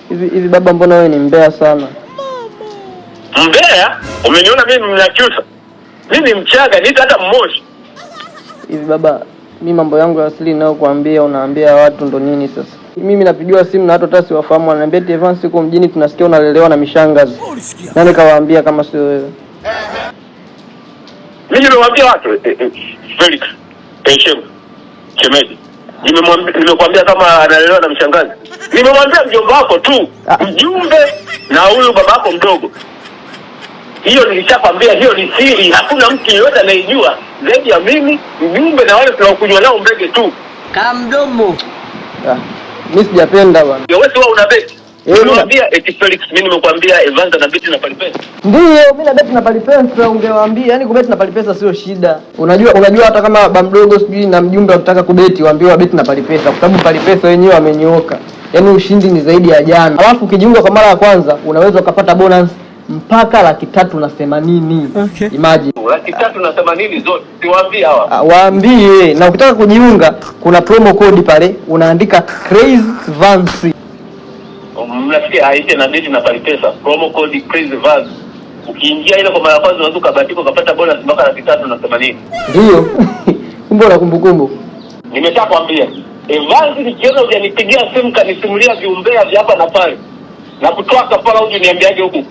Hivi hivi baba, mbona wewe ni mbea sana? Mbea? Umeniona mimi Mnyakyusa? Mimi Mchaga, niita hata Mmoshi. Hivi baba, mi mambo yangu ya asili ninayokuambia unaambia watu ndo nini sasa? Mimi napigiwa simu na watu hata siwafahamu, wananiambia eti Evans uko mjini, tunasikia unalelewa na mishangazi. Nani kawaambia kama sio wewe? Mimi nimewambia watu Felix, Shem, Shemeji. Nimemwambia, kama analelewa na mshangazi. Nimemwambia mjomba wako tu, Ah. mjumbe na huyu babako mdogo. Hiyo nilishakwambia, hiyo ni siri, hakuna mtu yeyote anayejua zaidi ya mimi, mjumbe na wale tunaokunywa nao mbege tu. Kamdomo. Ah, mi sijapenda bwana. Wewe si wewe una beti. Eh, Nimekwambia eti Felix, mimi nimekwambia Evans ana beti na Palipesa. Ndiyo, mimi na beti na Palipesa ungewaambia, yaani kubeti na Palipesa sio shida. Unajua hata kama ba mdogo sijui na mjumbe wakitaka kubeti waambiwe wabeti na Palipesa kwa sababu Palipesa wenyewe wamenyooka. Yaani ushindi ni zaidi ya jana. Alafu ukijiunga kwa mara ya kwanza unaweza ukapata bonus mpaka 380,000. Okay. Imagine. 380,000 zote. Siwaambie hawa. Ah, waambie, na ukitaka kujiunga kuna promo code pale unaandika Crazy Vance. Mnasikia aite na beti na Palipesa. Promo code Crazy Vaz. Ukiingia ile kwa mara ya kwanza unaweza ukabahatika ukapata bonus mpaka 380,000. Ndiyo. Kumbe una kumbukumbu. Nimeshakwambia. Evans, nikiona hujanipigia simu kanisimulia viumbea vya hapa na pale, na kutoa kafara uje niambiaje huku.